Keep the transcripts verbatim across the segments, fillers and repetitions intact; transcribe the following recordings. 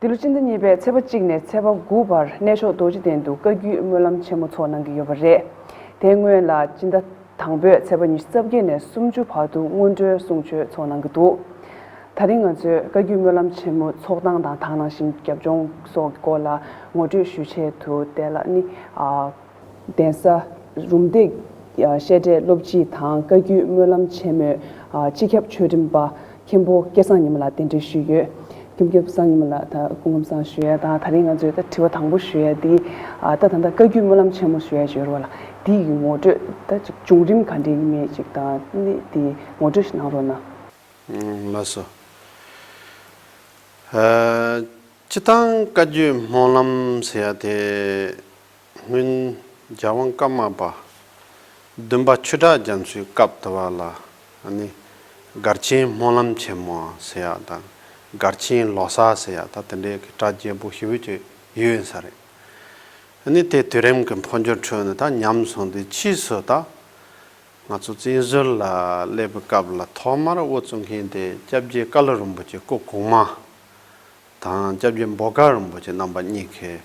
འདི་ལོ་སྤྱི་ཟླ་གཉིས་པའི་ཚེས་པ་གཅིག་ནས་ཚེས་པ་དགུ་བར་གནས་མཆོག་རྡོ་རྗེ་གདན་དུ་བཀའ་བརྒྱུད་སྨོན་ལམ་ཆེན་མོ་འཚོགས་གནང་གི་ཡོད་པ་རེད། དེ་སྔོན་ལ་སྤྱི་ཟླ་དང་པོའི་ཚེས་པ་ཉི་ཤུ་རྩ་བརྒྱད་ནས་སུམ་ཅུ་བར་དུ་སྔོན་འགྲོའི་གསུང་ཆོས་འཚོགས་གནང་གི་འདུག་ད་རིང་ང་ཚོས་བཀའ་བརྒྱུད་སྨོན་ལམ་ཆེན་མོ་འཚོགས་སྟངས་དང་དེ་ནང་བཞིན་རྒྱབ་ལྗོངས་སོགས་ཀྱི་སྐོར་ལ་ངོ་སྤྲོད་ཞུ་ཆེད་དུ་དེ་ལ་ནི་ཨ། གདན་ས་རུམ་བཏེག་བཤད་གྲྭའི་སློབ་སྤྱི་དང་བཀའ་བརྒྱུད་སྨོན་ལམ་ཆེན་མོའི་སྤྱི་ཁྱབ་ཆོས་འབྲེལ་པ་མཁན་པོ་སྐལ་བཟང་ཉི་མ་ལགས་གདན་འདྲེན་ཞུས་ཡོད། མཁན་པོ་སྐལ་བཟང་ཉི་མ་ལགས་ད་སྐུ་ཁམས་བཟང་ཞུ་ཡ་དང་ད་རིང་ང་ཚོས་ད་དྲི་བ་དང་པོ་ཞུ་ཡ་འདི་ད་ད་ལྟ་བཀའ་བརྒྱུད་སྨོན་ལམ་ཆེན་མོ་ཞུ་ཡ་ཞུ་ཡ་རེད་བ་ལ། འདི་ཡི་ངོ་སྤྲོད་ད་ཅིག་བྱུང་རིམ་ག་འདྲ་ཡིན་མིན་ཅིག་དང་ནི་འདི་ངོ་སྤྲོད་ཞིག་གནང་རོགས་གནང་། ལགས་སོ། སྤྱི་བཏང་བཀའ་བརྒྱུད་སྨོན་ལམ་ཟེར་ཡ་དེ་སྔོན་རྒྱལ་དབང་ཀརྨ་པ་བདུན་པ་ཆོས་གྲགས་རྒྱ་མཚོའི་སྐབས་དུ་བ་ལ་ནི་སྒར་ཆེན་སྨོན་ལམ་ཆེན་མོ་ཟེར་ཡ་དང་སྒར་ཆེན་ལོ་གསར་ཟེར་ཡ་ད་དེ་འདྲའི་གི་གྲ་རྒྱས་པོ་ཞེ་པོ་ཅིག་ཡོད་ཡིན་ས་རེད། ནི་དེ་དུས་རིམ་གྱི་འཕོ་འགྱུར་ཁྲོད་ནས་ད་ཉམས་སོང་དེ་ཕྱིས་སུ་ད། ང་ཚོ་བཙན་བྱོལ་ལ་སླེབས་པའི་སྐབས་ལ་ཐོག་མར་དབུ་བཙུགས་མཁན་དེ་སྐྱབས་རྗེ་ཀ་ལ་རིན་པོ་ཆེ་སྐུ་གོང་མ་དང་སྐྱབས་རྗེ་འབོ་དཀར་རིན་པོ་ཆེ་རྣམ་པ་གཉིས་ཀས་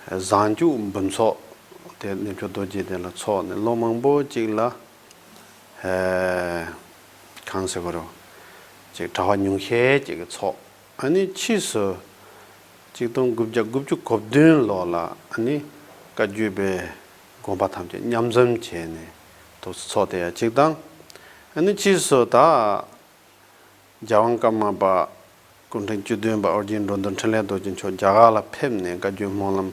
གཟའ་མཇུག་འབུམ་ཚོགས་དེ་གནས་མཆོག་རྡོ་རྗེ་གདན་ལ་འཚོགས་ནས་ལོ་མང་པོ་ཅིག་ལ་གང་ཟེར་དགོས་རེད་ཅིག་གྲྭ་པ་ཉུང་ཤས་ཅིག་གིས་འཚོགས། ཨ་ནི་ཕྱིས་སུ་ཆིག་སྟོང་དགུ་བརྒྱ་དགུ་བཅུ་གོ་བདུན་ལོ་ལ་ཨ་ནི་བཀའ་བརྒྱུད་པའི་དགོན་པ་ཐམས་ཅད་མཉམ་འཛོམས་བྱས་ནས་དུ་ཚོགས་དེ་ཡ་གཅིག་དང་། ཨ་ནི་ཕྱིས་སུ་ད་རྒྱལ་དབང་ཀརྨ་པ་སྐུ་ཕྲེང་བཅུ་བདུན་པ་ཨོ་རྒྱན་འགྲོ་འདུལ་འཕྲིན་ལས་རྡོ་རྗེ་མཆོག་རྒྱ་གར་ལ་ཕེབས་ནས་བཀའ་བརྒྱུད་སྨོན་ལམ་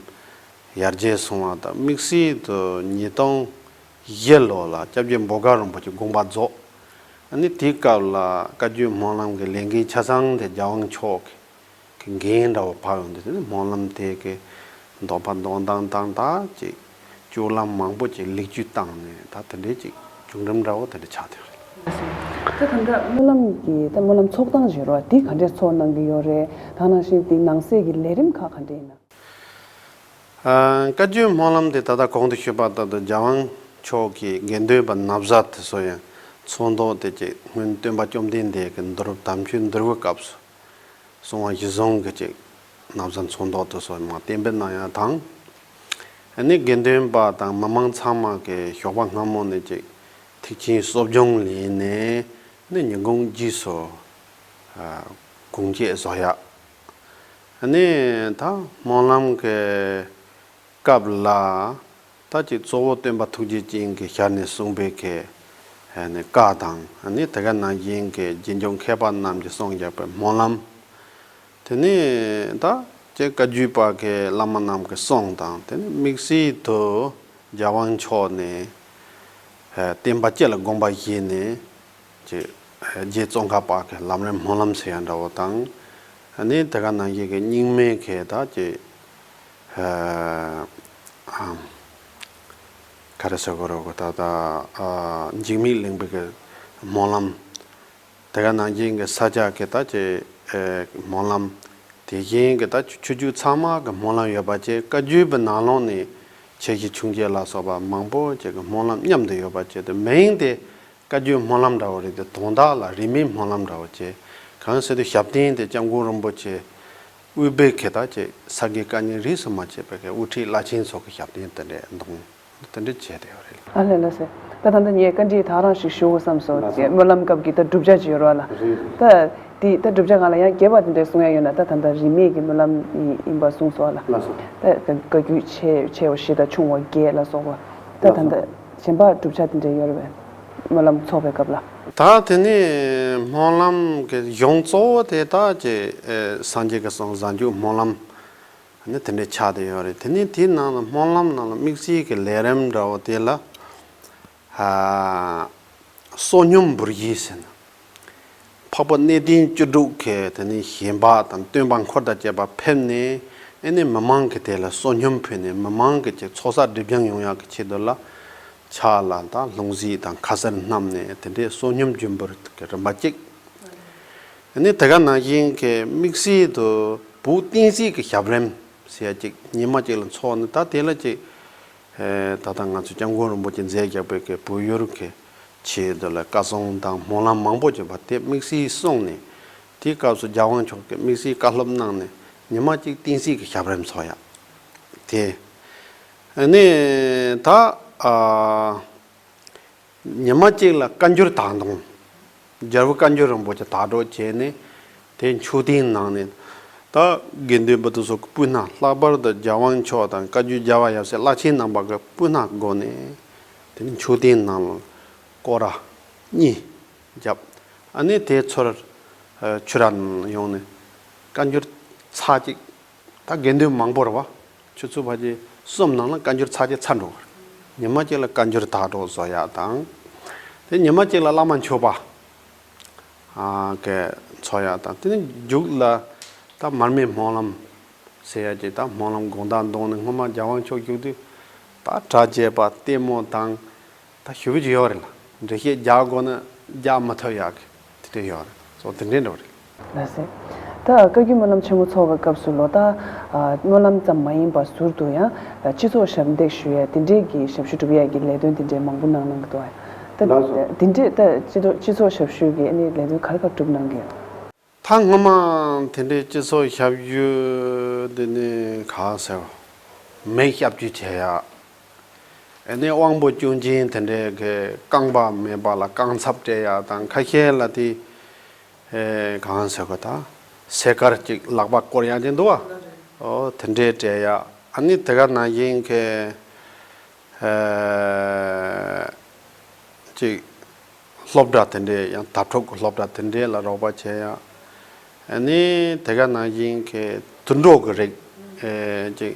ཡར་རྒྱས་སོང་བ་དང་དམིགས་བསལ་དུ་ཉིས་སྟོང་བཞི་ལོ་ལ་སྐྱབས་རྗེ་འབོ་དཀར་རིན་པོ་ཆེ་དགོངས་པ་རྫོགས། ཨ་ནི་དེའི་སྐབས་ལ་བཀའ་བརྒྱུད་སྨོན་ལམ་གྱི་ལས་འགན་ཆ་ཚང་དེ་རྒྱལ་དབང་མཆོག་གི་འགན་འདྲ་བོ་ཕབ་ཡོང་དུས་དེ་ནི་སྨོན་ལམ་དེ་གི་འདོན་པ་འདོན་སྟངས་དང་ད་ཅིག་སྤྱོད་ལམ་མང་པོ་ཅིག་ལེགས་བཅོས་བཏང་ནས་ད་དེ་འདྲའི་ཅིག་བྱུང་རིམ་འདྲ་བོ་དེ་འདྲ་ཆགས་བསྡད་ཡོད་རེད། ད་ད་ལྟ་སྨོན་ལམ་གྱི་ད་སྨོན་ལམ་ཚོགས་སྟངས་བརྗོད་རོགས་འདི་ག་འདྲས་ཚོགས་གནང་གི་ཡོད་རེད། ད་ནང་བཞིན་འདི་ནང་གསེས་ཀྱི་ལས་རིམ་ཁག་ག་འདྲས་ཡིན་ན། ཨ། བཀའ་བརྒྱུད་སྨོན་ལམ་དེ་ད་ལྟ་གོང་དུ་ཞུས་པ་ལྟར་དུ་རྒྱལ་དབང་མཆོག་གི་དགེ་འདུན་པ་ན་བཟའ་དེ་ཚོ་ཡང་ཚོགས་འདུ་དེ་ཅིག་སྔོན་སྟོན་པ་བཅོམ་ལྡན་འདས་ཀྱི་འདུལ་དམ་ཆོས་འདུལ་བའི་སྐབས་སུ་གསུང་བ་གཞི་བཟུང་གི་ཅིག་ན་བཟའ་ཚོགས་འདུ་དེ་ཚོ་མར་གཏན་འབེབས་གནང་ཡ་དང་། ཨ་ནི་དགེ་འདུན་པ་དང་མི་མང་ཚང་མ་གི་ཞོགས་པ་སྔ་མོ་ནས་ཅིག་ཐེག་ཆེན་གསོ་སྦྱོང་ལེན་ནས་ནི་ཉིན་གུང་རྗེས་སུ་ཨ་དགུང་ཆས་བཟོ་ཡ། ནི་ད་སྨོན་ལམ་གྱི་སྐབས་ལ་ད་ཅིག་གཙོ་བོ་སྟོན་པ་ཐུགས་རྗེ་ཅན་གྱི་ཞལ་ནས་གསུངས་པའི་གི་ནི་བཀའ་དང་ནི་དེ་ག་ནང་བཞིན་གྱི་རྗེས་འཇུག་མཁས་པ་རྣམས་ཀྱིས་གསུངས་བཞག་པའི་སྨོན་ལམ། དེ་ནི་ད་ཅིག་བཀའ་བརྒྱུད་པ་གི་བླ་མ་རྣམས་ཀྱི་གསུང་དང་དེ་ནི་དམིགས་བསལ་དུ་རྒྱལ་དབང་མཆོག་ནས་བསྟན་པ་སྤྱི་ལ་དགོངས་པ་བཞེས་ནས། ཅེས་རྗེ་ཙོང་ཁ་པ་གི་ལམ་རིམ་སྨོན་ལམ་ཟེར་ཡ་འདྲ་བོ་དང་། ནི་དེ་ག་ནང་བཞིན་གྱི་རྙིང་མའི་གི་ད་ཅེས་ག་རེ་ཟེར་དགོས་རེད་གོ་ད་ད་འཇིགས་མེད་གླིང་པའི་གི་སྨོན་ལམ། དེ་ག་ནང་བཞིན་གྱི་ས་སྐྱ་གི་ད་ཅེས་སྨོན་ལམ། དེ་བཞིན་གྱི་ད་ཆོས་བརྒྱུད་ཚང་མ་གི་སྨོན་ལམ་ཡོད་པ་བཅས་བཀའ་བརྒྱུད་པའི་ནང་ལོགས་ནས་ཆེ་བཞི་ཆུང་བརྒྱད་ལ་སོགས་པ་མང་པོ་ཅིག་གི་སྨོན་ལམ་མཉམ་དུ་ཡོད་པ་བཅས་ཏེ་མིང་དེ་བཀའ་བརྒྱུད་སྨོན་ལམ་འདྲ་བོ་རེད་དེ་དོན་དག་ལ་རིས་མེད་སྨོན་ལམ་འདྲ་བོ་བཅས་གང་ཟེར་དུས་ཞབས་བརྟན་དེ་སྐྱབས་མགོན་རིན་པོ་ཆེ་དབུས་པའི་གི་ད་ཅིག་ས་དགེ་བཀའ་རྙིང་རིས་སུ་མ་ཆད་པའི་གི་དབུ་ཁྲིད་བླ་ཆེན་ཚོ་གི་ཞབས་བརྟན་དེ་འདྲས་འདུག་དེ་འདྲ་བྱས་ཏེ་ཡོད་རེད། ཨ་ལས་ལགས་སེ། ད་ད་ལྟ་ངས་བཀའ་འདྲི་ད་རང་ཞིག་ཞུ་དགོས་བསམ་སོང་། ལགས་སོ། སྨོན་ལམ་སྐབས་ཀྱི་ད་བསྒྲུབ་བྱ་ཅིག་ཡོད་རེད་བ་ལ། རེད། ད་དེ་ད་བསྒྲུབ་བྱ་ང་ལ་ཡང་རྒྱས་པ་དེ་འདྲ་གསུང་ཡ་ཡོད་ན་ད་ད་ལྟ་རིས་མེད་ཀྱི་སྨོན་ལམ་ཡིན་པ་གསུངས་སོང་བ་ལ། ལགས་སོ། ད་བཀའ་བརྒྱུད་ཆེ་ཆེ་བ་བཞི་དང་ཆུང་བ་བརྒྱད་ལ་སོགས་པ། ད་ད་ལྟ་གཞན་པ་བསྒྲུབ་བྱ་དེ་འདྲ་ཡོད་རེད་པས། སྨོན་ལམ་ཚོགས་པའི་སྐབས་ལ། ད་དེ་ནས་སྨོན་ལམ་གྱི་གཞུང་གཙོ་བོ་དེ་ད་ཅེ་སངས་རྒྱས་ཀྱི་གསུང་གཟའ་མཇུག་སྨོན་ལམ། ནི་དེ་འདྲའི་ཆགས་བསྡད་ཡོད་རེད། དེ་ནི་དེའི་ནང་ལ་སྨོན་ལམ་ནང་ལ་དམིགས་བསལ་གྱི་ལས་རིམ་འདྲ་བོ་དེ་ལ་ཨ་བསོད་སྙོམས་འབུལ་བཞེས་ཟེར་ན། འཕགས་པ་གནས་བརྟན་བཅུ་དྲུག་གི་དེ་ནི་བཞེན་པ་དང་སྟོན་པ་འཁོར་དང་བཅས་པ་ཕེབས་ནས་ཨེ་ནི་མི་མང་གི་དེ་ལ་བསོད་སྙོམས་ཕུལ་ནས་མི་མང་གི་ཅིག་ཚོགས་བསགས་སྒྲིབ་སྦྱང་ཡོང་ཡག་གི་ཆེད་དུ་ལ་ཕྱག་ལ་དང་ལྷུང་བཟེད་དང་ཁ་ཟས་བསྣམས་ནས་དེ་འདྲའི་བསོད་སྙོམས་འབུལ་གྱི་རིམ་པ་གཅིག་ནི་དེ་ག་ནང་བཞིན་གྱི་དམིགས་བསལ་དུ་བོད་བསྟན་སྲིད་ཀྱི་ཞབས་རིམ་ཟེར་ཡ་གཅིག་ཉི་མ་གཅིག་ལ་འཚོགས་ནས་ད་དེ་ལ་གཅིག་ད་ལྟ་ང་ཚོ་སྐྱབས་མགོན་རིན་པོ་ཆེ་མཛད་རྒྱག་པའི་གི་བོད་ཡུལ་གྱི་ཆེད་དུ་ལ་བཀའ་གསུང་དང་སྨོན་ལམ་མང་པོ་བྱུང་བ་དེ་དམིགས་བསལ་གསུངས་ནས་དེའི་སྐབས་སུ་རྒྱལ་དབང་མཆོག་གིས་དམིགས་བསལ་བཀའ་སློབ་གནང་ནས་ ཉི་མ་གཅིག་བསྟན་སྲིད་ཀྱི་ཞབས་རིམ་ཚོགས་ཡག་དེ། ཨ་ནི་ད་ཨ་ཉི་མ་གཅིག་ལ་བཀའ་འགྱུར་དག་འདོན། རྒྱལ་པོ་བཀའ་འགྱུར་རིན་པོ་ཆེ་དག་སྒྲོག་བྱས་ནས་དེ་མཆོད་རྟེན་ནང་ནས། ད་དགེ་འདུན་པ་དེ་ཚོ་གི་སྤུ་སྣ། ལྷག་པར་དུ་རྒྱལ་དབང་མཆོག་དང་བཀའ་བརྒྱུད་རྒྱལ་བ་ཡབ་སྲས་བླ་ཆེན་རྣམ་པ་གི་སྤུ་སྣ་སྒོ་ནས་དེ་ནི་མཆོད་རྟེན་ནང་ལ་སྐོར་ར་གཉིས་བརྒྱབ། ཨ་ནི་དེ་ཚོར་ཨ་ཆུ་ར་ཡོང་ནས་བཀའ་འགྱུར་ཚར་གཅིག། ད་དགེ་འདུན་མང་པོ་རེད་བ། ཆུ་ཚོད་ཕལ་ཆེར་གསུམ་ནང་ལ་བཀའ་འགྱུར་ཚར་གཅིག་ཚར་འགྲོ་གི་རེད། ཉི་མ་གཅིག་ལ་བཀའ་འགྱུར་དག་སྒྲོག་བཟོ་ཡག་དང་། དེ་ཉི་མ་གཅིག་ལ་བླ་མ་མཆོད་པ། ཨ་གི་འཚོགས་ཡག་དང་། དེ་ནི་མཇུག་ལ་ད་མར་མེའི་སྨོན་ལམ་ཟེར་ཡག་ཅིག། ད་སྨོན་ལམ་དགོང་དག་འདོན་ནས་སྔོན་མ་རྒྱལ་དབང་མཆོག་བཞུགས་དུས་ད་གྲྭ་རྒྱས་པ་ལྟད་མོ་དང་ད་ཞེ་པོ་ཅིག་ཡོད་རེད་ལ། འགྲེལ་བཤད་རྒྱག་དགོས་ན་རྒྱག་མ་ཐུབ་ཡག་གི་དེ་འདྲ་ཡོད་རེད། སོ་དེ་འདྲ་འདྲ་བོ་རེད། ལགས་སེ། ད་བཀའ་བརྒྱུད་སྨོན་ལམ་ཆེན་མོ་ཚོགས་པའི་སྐབས་སུ་ལོ་ལྟར་ཨ་སྨོན་ལམ་ཙམ་མ་ཡིན་པར་ཟུར་དུ་ཡང་ཨ་སྤྱི་ཚོགས་ཞབས་འདེགས་ཞུ་ཡ་དེ་འདྲས་ཀྱི་ཞབས་ཞུ་སྒྲུབ་ཡ་གི་ལས་དོན་དེ་འདྲས་མང་པོ་གནང་གནང་གི་འདུག་ཨ། ད་ལགས་སོ། དེ་འདྲས་ད་སྤྱི་ཚོགས་སྤྱི་ཚོགས་ཞབས་ཞུ་གི་ཨ་ནི་ལས་དོན་ག་རེ་ག་རེ་སྒྲུབ་གནང་གི་ཡོད། ད་སྔོན་མ་དེ་འདྲའི་སྤྱི་ཚོགས་ཞབས་ཞུ་དེ་ནི་ག་ཟེར་བ། མེ་བཤལ་རྒྱུ་བྱེད་ཡ། ཨ་ནི་དབང་པོ་སྐྱོན་ཅན་དེ་འདྲའི་གི་རྐང་པ་མེད་པ་ལ་རྐང་ཚབ་སྤྲད་ཡ་དང་། ཁ་ཤས་ལ་དེ་ཨེ་གང་ཟེར་གོ་ད་སེ་དཀར་གཅིག་ལག་པ་བསྐོར་ཡ་དེ་འདུག་བ། ཨོ་དེ་འདྲའི་སྤྲད་ཡ། ཨ་ནི་དེ་ག་ནང་བཞིན་གི་ཨེ་ཅིག་སློབ་གྲྭ་དེ་འདྲའི་ཡང་དྭགས་ཕྲུག་གི་སློབ་གྲྭ་དེ་འདྲའི་ལ་རོགས་པ་བྱེད་ཡ། ཨ་ནི་དེ་ག་ནང་བཞིན་གི་དུད་འགྲོ་གི་རིགས་ཨེ་ཅིག་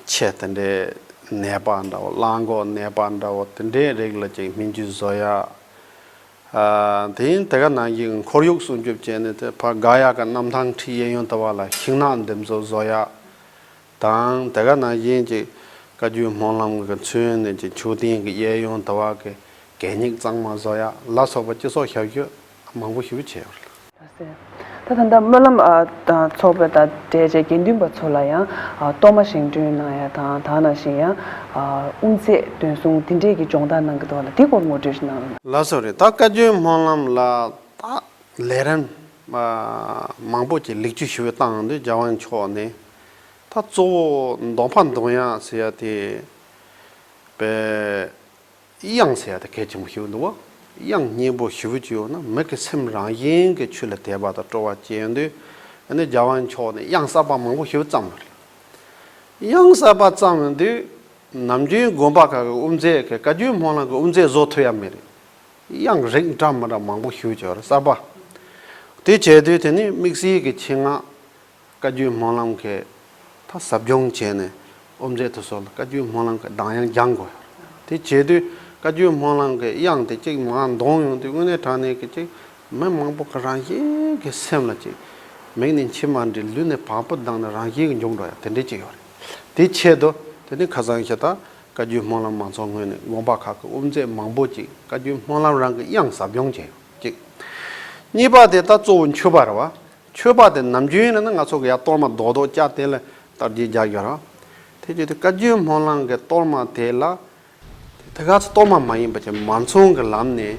ཆེ་དེ་འདྲའི་ནད་པ་འདྲ་བོ། གླང་མགོ་ནད་པ་འདྲ་བོ་དེ་འདྲའི་རིགས་ལ་ཅིག་སྨན་བཅོས་བཟོ་ཡ། ཨ་དེ་ཡིན་དེ་ག་ནང་བཞིན་ཁོར་ཡུག་སྲུང་སྐྱོབ་བྱས་ནས་དེ་ཕར་དགའ་ཡག་གི་གནམ་ཐང་ཁྲིད་གཡས་གཡོན་དུ་བ་ལ་ཤིང་ནགས་འདེབས་འཛུགས་བཟོ་ཡ། དང་དེ་ག་ནང་བཞིན་གྱི་བཀའ་བརྒྱུད་སྨོན་ལམ་གྱི་ཚུན་ནས་ཀྱི་མཆོད་རྟེན་གྱི་གཡས་གཡོན་དུ་བ་གི་གད་སྙིགས་གཙང་མ་བཟོ་ཡ་ལ་སོགས་པ་སྤྱི་ཚོགས་ཞབས་ཞུ་མང་པོ་ཞེ་པོ་བྱས་ཡོད་རེད། ད་ད་ལྟ་སྨོན་ལམ་ཨ་དང་ཚོགས་པ་དང་འབྲེལ་བྱས་དགེ་འདུན་པ་ཚོ་ལ་ཡང་ཨ་གཏོར་མ་བཞེངས་སྐྲུན་གནང་ཡ་དང་། དེ་ནང་བཞིན་ཡང་ཨ་དབུ་མཛད་འདོན་སྲུང་དེ་འདྲས་ཀྱི་སྦྱོང་བརྡར་གནང་གི་འདུག་ལ། དེ་སྐོར་ངོ་སྤྲོད་ཞིག་གནང་རོགས་གནང་། ལགས་སོ་རེད། ད་བཀའ་བརྒྱུད་སྨོན་ལམ་ལ་ད་ལས་རིམ་ཨ་མང་པོ་ཅིག་ལེགས་བཅོས་ཞུ་བའི་སྟངས་འདི་རྒྱལ་དབང་མཆོག་ནས་ད་གཙོ་བོ་འདོན་པ་འདོན་ཡ་ཟེར་ཡ་དེ་པའི་དབྱངས་ཟེར་ཡ་དེ་གལ་ཆེན་པོ་ཞིག་འདུག་བ། དབྱངས་སྙན་པོ་ཞེ་པོ་ཅིག་ཡོད་ན་མི་གི་སེམས་རང་བཞིན་གྱིས་ཆོས་ལ་དད་པ་དང་སྤྲོ་བ་སྐྱེ་ཡོང་དུས། ཨ་ནི་རྒྱལ་དབང་མཆོག་ནས་དབྱངས་གསར་པ་མང་པོ་ཞེ་པོ་བརྩམས་ཡོད་རེད། དབྱངས་གསར་པ་བརྩམས་ཡོང་དུས་ནམ་རྒྱུན་དགོན་པ་ཁག་གི་དབུ་མཛད་ཀྱི་བཀའ་བརྒྱུད་སྨོན་ལམ་གྱི་དབུ་མཛད་བཟོ་ཐུབ་ཡ་མེད་རེད། དབྱངས་རིགས་འདྲ་མི་འདྲ་མང་པོ་ཞེ་པོ་ཅིག་ཡོད་རེད་གསར་པ། དེ་བྱས་དུས་དེ་ནི་དམིགས་བསལ་གྱི་ཆེད་མངགས་བཀའ་བརྒྱུད་སྨོན་ལམ་གྱི་ད་ཟབ་སྦྱོང་བྱས་ནས་དབུ་མཛད་དེ་ཚོ་ལ་བཀའ་བརྒྱུད་སྨོན་ལམ་གྱི་གདངས་དབྱངས་སྦྱང་དགོས། དེ་བྱེད་དུས་བཀའ་བརྒྱུད་སྨོན་ལམ་གྱི་དབྱངས་དེ་གཅིག་མར་འདོན་ཡོང་དུས་དངོས་གནས་དྲང་གནས་ཀྱི་གཅིག་མི་མང་པོ་གི་རང་བཞིན་གྱི་སེམས་ལ་གཅིག་མིག་ནས་མཆི་མ་འདྲིས། ལུས་ནས་བ་སྤུ་ལྡང་ནས་རང་བཞིན་གྱིས་འབྱུང་འགྲོ་ཡ་དེ་འདྲའི་གཅིག་ཡོད་རེད། དེ་ཆེད་དུ་དེ་ནི་ཁ་སང་ཞེ་ད་བཀའ་བརྒྱུད་སྨོན་ལམ་མང་ཚོགས་ངོས་ནས་དགོན་པ་ཁག་གི་དབུ་མཛད་མང་པོ་ཅིག་བཀའ་བརྒྱུད་སྨོན་ལམ་རང་གི་དབྱངས་ཟབ་སྦྱོང་བྱས་ཡོད་ཅིག་གཉིས་པ་དེ་ད་གཙོ་བོ་མཆོད་པ་རེད་བ། མཆོད་པ་དེ་ནམ་རྒྱུན་ཡིན་ན་ང་ཚོ་གི་ཡ་གཏོར་མ་རྡོག་རྡོག་བཅག་དེ་ལ་བསྟར་རྒྱུ་རྒྱག་ཡོད་ར། དེ་བྱས་ཏེ་བཀའ་བརྒྱུད་སྨོན་ལམ་གྱི་གཏོར་མ་དེ་ལ་དེ་ག་ཚོད་གཏོར་མ་མ་ཡིན་པ་ཅིག་མ་ཚང་གི་ལམ་ནས་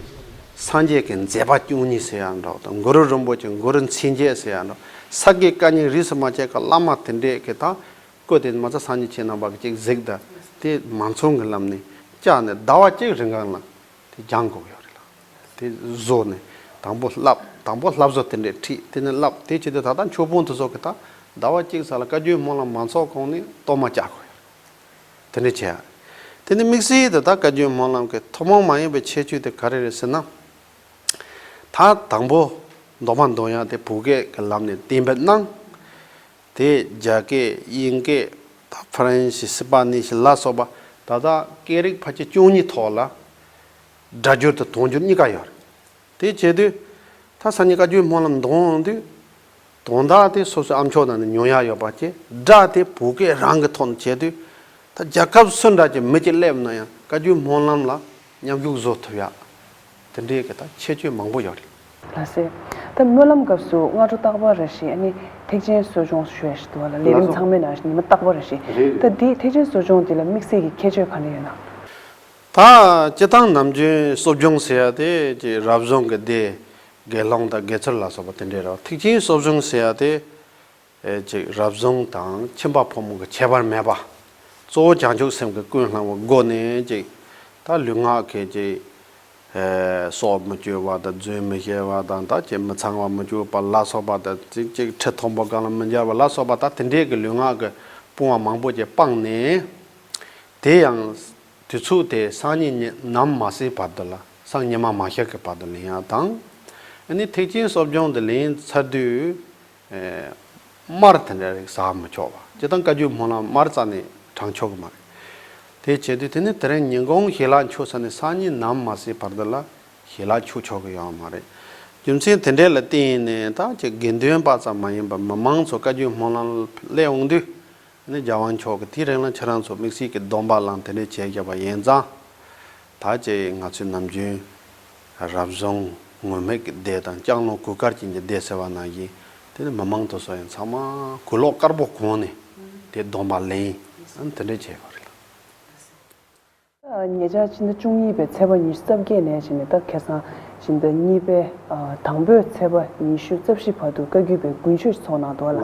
སངས་རྒྱས་ཀྱི་མཛད་པ་བཅུ་གཉིས་ཟེར་ཡ་འདྲ་བ་དང་། གུ་རུ་རིན་པོ་ཆེ་གུ་རུ་མཚན་བརྒྱད་ཟེར་ཡ་འདྲ། ས་དགེ་བཀའ་རྙིང་རིས་སུ་མ་ཆད་ཀྱི་བླ་མ་དེ་འདྲས་ཀྱི་ད་སྐུ་དེ་མ་ཚད་སངས་རྒྱས་ཁྱེད་རྣམ་པ་གི་ཅིག་གཟིགས་དང་། དེ་མ་ཚང་གི་ལམ་ནས་བཅག་ནས་ཟླ་བ་གཅིག་རིང་གང་ལ་དེ་སྦྱང་དགོས་ཡོད་རེད་ལ། དེ་བཟོ་ནས་དང་པོ་བསླབ། དང་པོ་བསླབ་བཟོ་དེ་འདྲས་ཁྲིད། དེ་ནས་བསླབ། དེ་བྱས་ཏེ་ད་ལྟ་མཆོད་དཔོན་དེ་ཚོ་གི་ད་ཟླ་བ་གཅིག་ཙམ་ལ་བཀའ་བརྒྱུད་སྨོན་ལམ་མ་ཚོགས་གོང་ནས་གཏོར་མ་བཅག་དགོས་ཡོད་རེད། དེ་འདྲས་བྱས་ཡ། དེ་ནས་དམིགས་བསལ་དུ་ད་བཀའ་བརྒྱུད་སྨོན་ལམ་གྱི་ཐུན་མོང་མ་ཡིན་པའི་ཁྱད་ཆོས་དེ་ག་རེ་རེད་ཟེར་ན། ད་དང་པོ་འདོན་པ་འདོན་ཡ་དེ་བོད་སྐད་ཀྱི་ལམ་ནས་གཏན་འབེབས་གནང་། དེ་རྒྱ་སྐད་དབྱིན་སྐད་ད་ཧྥ་རན་སི་སི་པ་ནི་ཤི་ལ་སོགས་པ་ད་ལྟ་སྐད་རིགས་ཕལ་ཆེར་བཅུ་གཉིས་ཐོག་ལ་སྒྲ་སྒྱུར་དང་དོན་སྒྱུར་གཉིས་ཀ་ཡོད་རེད། དེ་བྱས་དུས་ད་སང་ཉིན་བཀའ་བརྒྱུད་སྨོན་ལམ་འདོན་དུས་དོན་དག་དེ་སོ་སོའི་ཨ་མཆོག་ནང་ནས་ཉོ་ཡ་ཡོད་པ་བྱས། སྒྲ་དེ་བོད་སྐད་རང་གི་ཐོག་ནས་བྱས་དུས་ད་རྒྱལ་ཁབ་སུ་འདྲ་ཅིག་མི་གཅིག་སླེབས་ན་ཡང་བཀའ་བརྒྱུད་སྨོན་ལམ་ལ་མཉམ་ཞུགས་བཟོ་ཐུབ་ཡ། དེ་འདྲའི་གི་ད་ཁྱད་ཆོས་མང་པོ་ཡོད་རེད། ལགས་སེ། ད་སྨོན་ལམ་སྐབས་སུ་སྔ་དྲོ་རྟག་པར་རེ་བཞིན་ཨ་ནི་ཐེག་ཆེན་གསོ་སྦྱོང་ཞུ་ཡ་ཞིག་འདུག་བ་ལ། ལས་རིམ་ལགས་སོ། ཚང་མའི་ནང་བཞིན་ཉི་མ་རྟག་པར་རེ་བཞིན། རེད་རེད། ད་འདི་ཐེག་ཆེན་གསོ་སྦྱོང་འདི་ལ་དམིགས་བསལ་གྱི་ཁྱད་ཆོས་ག་འདྲ་ཡོད་ན། ད་སྤྱིར་བཏང་ནམ་རྒྱུན་གསོ་སྦྱོང་ཟེར་ཡ་དེ་ཅིག་རབ་བྱུང་གི་སྡེ་དགེ་སློང་དང་དགེ་ཚུལ་ལ་སོགས་པ་དེ་འདྲའི་རེད། ཐེག་ཆེན་གསོ་སྦྱོང་ཟེར་ཡ་དེ་ ཅིག་རབ་བྱུང་དང་ཁྱིམ་པ་ཕོ་མོ་གི་ཁྱད་པར་མེད་པ། གཙོ་བོ་བྱང་ཆུབ་སེམས་ཀྱི་ཀུན་སློང་གི་སྒོ་ནས་ཅིག་ད་ལུས་ངག་གི་ཅིག་སྲོག་མི་གཅོད་པ་དང་རྫུན་མི་བཤད་པ་དང་ད་ཅིག་མི་ཚངས་པ་མི་སྤྱོད་པ་ལ་སོགས་པ་དང་ཅིག་ཅིག་ཁྲི་མཐོན་པོ་སྒང་ལ་མི་འབྱར་བ་ལ་སོགས་པ་ད་དེ་འདྲས་ཀྱི་ལུས་ངག་གི་སྤོང་བ་མང་པོ་ཅིག་སྤངས་ནས། དེ་ཡང་དུས་ཚོད་དེ་སང་ཉིན་ཉི་ནམ་མ་ཟིན་བར་དུ་ལ་སང་ཉི་མ་མ་ཤར་གྱི་བར་དུ་ལེན་ཡ་དང་། ཨ་ནི་ཐེག་ཆེན་གསོ་སྦྱོང་དེ་ལེན་ཚར་དུས། ཨེ། མར་དེ་འདྲ་རིགས་ཟ་མི་ཆོག་པ་སྤྱིར་བཏང་བཀའ་བརྒྱུད་སྨོན་ལམ་མར་རྩ་ནས་དྲང་ཆོག་གི་མ་རེད། དེ་བྱེད་དུས་དེ་ནི་དེ་རིང་ཉིན་གུང་ཞལ་ལག་མཆོད་ས་ནས་སང་ཉིན་ནམ་མ་ཟིན་བར་དུ་ལ་ཞལ་ལག་མཆོད་ཆོག་གི་ཡོད་མ་རེད། རྒྱུ་མཚན་དེ་འདྲས་ལ་བརྟེན་ནས་ད་ཅིག་དགེ་འདུན་པ་ཙམ་མ་ཡིན་པར་མི་མང་ཚོ་བཀའ་བརྒྱུད་སྨོན་ལམ་སླེབས་འོང་དུས། ནི་རྒྱལ་དབང་མཆོག་གིས་དེའི་རིང་ལ་ཁྱེད་རང་ཚོ་དམིགས་བསལ་གྱི་སྡོམ་པ་བླངས་དེ་འདྲས་བྱས་བཞག་པ་ཡིན་ཙང་། ད་ཅིག་ང་ཚོའི་ནམ་རྒྱུན་རབ་བྱུང་ངུར་སྨྲིག་གི་སྡེ་དང་ལྕང་ལོ་གོས་དཀར་ཅན་གྱི་སྡེ་ཟེར་བ་ནང་བཞིན་དེ་ནི་མི་མང་དེ་ཚོ་ཡང་ཚང་མ་གོས་ལོག་དཀར་པོ་གོན་ནས་དེ་སྡོམ་པ་ལེན་ཨ་ནི་དེ་འདྲས་བྱས་པ་རེད། ཉེ་ཆར་ཕྱི་ཟླ་བཅུ་གཉིས་པའི་ཚེས་པ་ཉི་ཤུ་རྩ་བརྒྱད་ནས་བྱས་ནས་ད་ཁ་སང་ཕྱི་ཟླ་གཉིས་པའི་དང་པོའི་ཚེས་པ་ཉི་ཤུ་རྩ་བཞི་བར་དུ་བཀའ་བརྒྱུད་པའི་དགུན་ཆོས་ཚོགས་གནང་འདུག་ལ།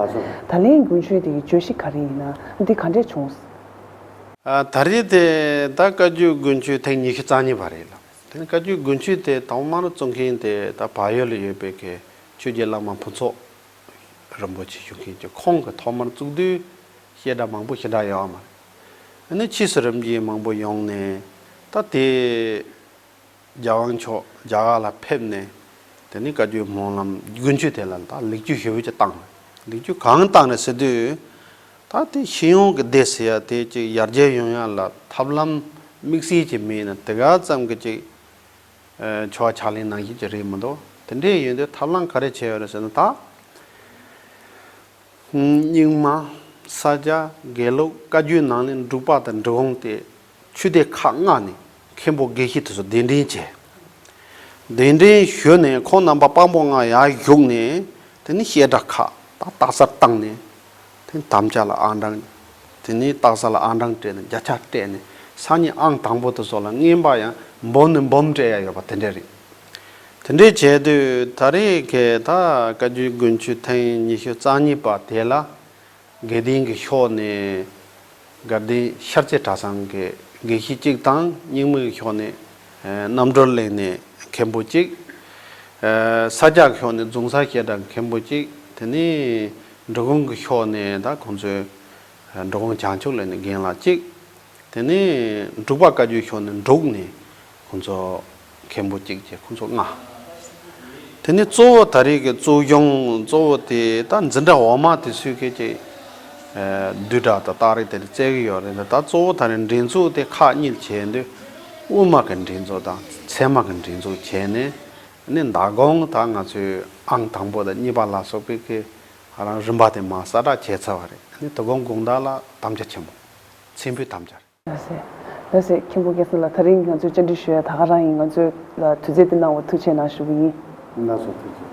ད་ལན་དགུན་ཆོས་དེ་གི་བརྗོད་གཞི་ག་རེ་ཡིན་ན་འདི་ག་འདྲས་བྱུང་། ད་རེས་དེ་ད་བཀའ་བརྒྱུད་དགུན་ཆོས་ཐེངས་ཉི་ཤུ་རྩ་གཉིས་པ་རེད་ལ། དེ་ནི་བཀའ་བརྒྱུད་དགུན་ཆོས་དེ་ཐོག་མར་བཙུགས་མཁན་དེ་ད་བལ་ཡུལ་ལ་ཡོད་པའི་གི་ཆོས་རྗེ་བླ་མ་ཕུན་ཚོགས་རིན་པོ་ཆེ་ཞུ་མཁན་གྱི་ཁོང་གིས་ཐོག་མར་བཙུགས་དུས། བཤད་གྲྭ་མང་པོ་ཞེ་དྲག་ཡོད་མ་རེད། ཨ་ནི་ཕྱིས་སུ་རིམ་གྱིས་མང་པོ་ཡོང་ནས་ད་དེ་རྒྱལ་དབང་མཆོག་རྒྱ་གར་ལ་ཕེབས་ནས་དེ་ནི་བཀའ་བརྒྱུད་སྨོན་ལམ་དགུན་ཆོས་དེ་ལ་ད་ལེགས་བཅོས་ཞེ་པོ་ཅིག་བཏང་། ལེགས་བཅོས་གང་བཏང་རེད་ཟེར་དུས་ད་དེ་ཤེས་ཡོན་གྱི་སྡེ་ཟེར་ཡ་དེ་ཅིག་ཡར་རྒྱས་ཡོང་ཡ་ལ་ཐབས་ལམ་དམིགས་བསལ་ཅིག་མེད་ན་དེ་ག་ཙམ་གྱི་ཅིག་ཆོ་ག་ཕྱག་ལེན་ནང་བཞིན་གྱི་རེད་མི་འདུག་དེ་འདྲས་ཡིན་དུས་ཐབས་ལམ་ག་རེ་བྱས་ཡོད་རེད་ཟེར་ན་ད། རྙིང་མ། ས་སྐྱ། དགེ་ལུགས། བཀའ་བརྒྱུད་ནང་ནས་འབྲུག་པ་དང་འབྲི་གུང་སྟེ་ཆོས་སྡེ་ཁག་ལྔ་ནས་མཁན་པོ་དགེ་བཤེས་དེ་ཚོ་གདན་འདྲེན་བྱས། གདན་འདྲེན་ཞུས་ནས་ཁོང་རྣམ་པ་དཔང་པོ་ལྔ་ཡར་བཞུགས་ནས་དེ་ནས་བཤད་གྲྭ་ཁག་ད་རྟགས་གསལ་བཏང་ནས་དེ་ནས་དམ་བཅའ་ལ་ཨང་གྲངས་དེ་ནས་རྟགས་གསལ་ལ་ཨང་གྲངས་སྤྲད་ནས་བརྒྱ་ཆ་སྤྲད་ནས་སང་ཉིན་ཨང་དང་པོ་དེ་ཚོ་ལ་རྔན་པ་ཡང་འབུམ་ནས་འབུམ་སྤྲད་ཡ་ཡོད་པ་དེ་འདྲས་རེད། དེ་འདྲས་བྱས་དུས་ད་རེས་ཀྱི་ད་བཀའ་བརྒྱུད་དགུན་ཆོས་ཐེངས་ཉི་ཤུ་རྩ་གཉིས་པ་དེ་ལ་དགེ་ལྡན་གྱི་ཕྱོགས་ནས་དགའ་ལྡན་ཤར་རྩེ་གྲྭ་ཚང་གི་དགེ་བཤེས་གཅིག་དང་རྙིང་མའི་ཕྱོགས་ནས་རྣམ་གྲོལ་གླིང་ནས་མཁན་པོ་གཅིག་ས་སྐྱ་ཕྱོགས་ནས་རྫོང་སར་བཤད་གྲྭ་མཁན་པོ་གཅིག་དེ་ནས་འབྲི་གུང་གི་ཕྱོགས་ནས་ད་ཁོང་ཚོའི་འབྲི་གུང་བྱང་ཆུབ་གླིང་ནས་རྒན་ལགས་གཅིག་དེ་ནས་འབྲུག་པ་བཀའ་བརྒྱུད་ཕྱོགས་ནས་འབྲུག་ནས་ཁོང་ཚོ་མཁན་པོ་གཅིག་བྱས་ཁོང་ཚོ་ལྔ། དེ་ནས་གཙོ་བོ་ད་རེས་ཀྱི་གཙོ་སྐྱོང་གཙོ་བོ་དེ་ད་འཛིན་གྲྭ་འོག་མ་དེ་ཚོས་ཀྱི་ཅིག་བསྡུས་གྲྭ་དང་རྟགས་རིས་དེ་འདྲ་བཙལ་གི་ཡོད་རེད། ད་གཙོ་བོ་ད་རེས་འགྲན་ཚོགས་དེ་ཁག་གཉིས་བྱས་འདུག་དབུ་མ་གི་འགྲན་ཚོགས་དང་ཚད་མ་གི་འགྲན་ཚོགས་བྱས་ནས་ནི་མདང་དགོང་ད་ང་ཚོས་ཨང་དང་པོ་དང་གཉིས་པ་ལ་སོགས་པའི་གི་ཧ་རང་རིམ་པ་དེ་མར་གསལ་བསྒྲགས་བྱས་ཚར་བ་རེད། ནི་དོ་དགོང་དགོང་དག་ལ་དམ་བཅའ་ཆེན་མོ་མཚན་འབུལ་དམ་བཅའ་རེད། ལགས་སེ། ལགས་སེ། མཁན་པོ་སྐལ་བཟང་ལགས། ད་རིང་ང་ཚོས་བཅར་འདྲི་ཞུ་ཡ་ད་ག་རང་ཡིན། ང་ཚོ་ལ་དུས་ཚོད་འདི་གནང་བར་ཐུགས་རྗེ་གནང་ཞུ་གི་ཡིན། ལགས་སོ། ཐུགས་རྗེ་ཆེ།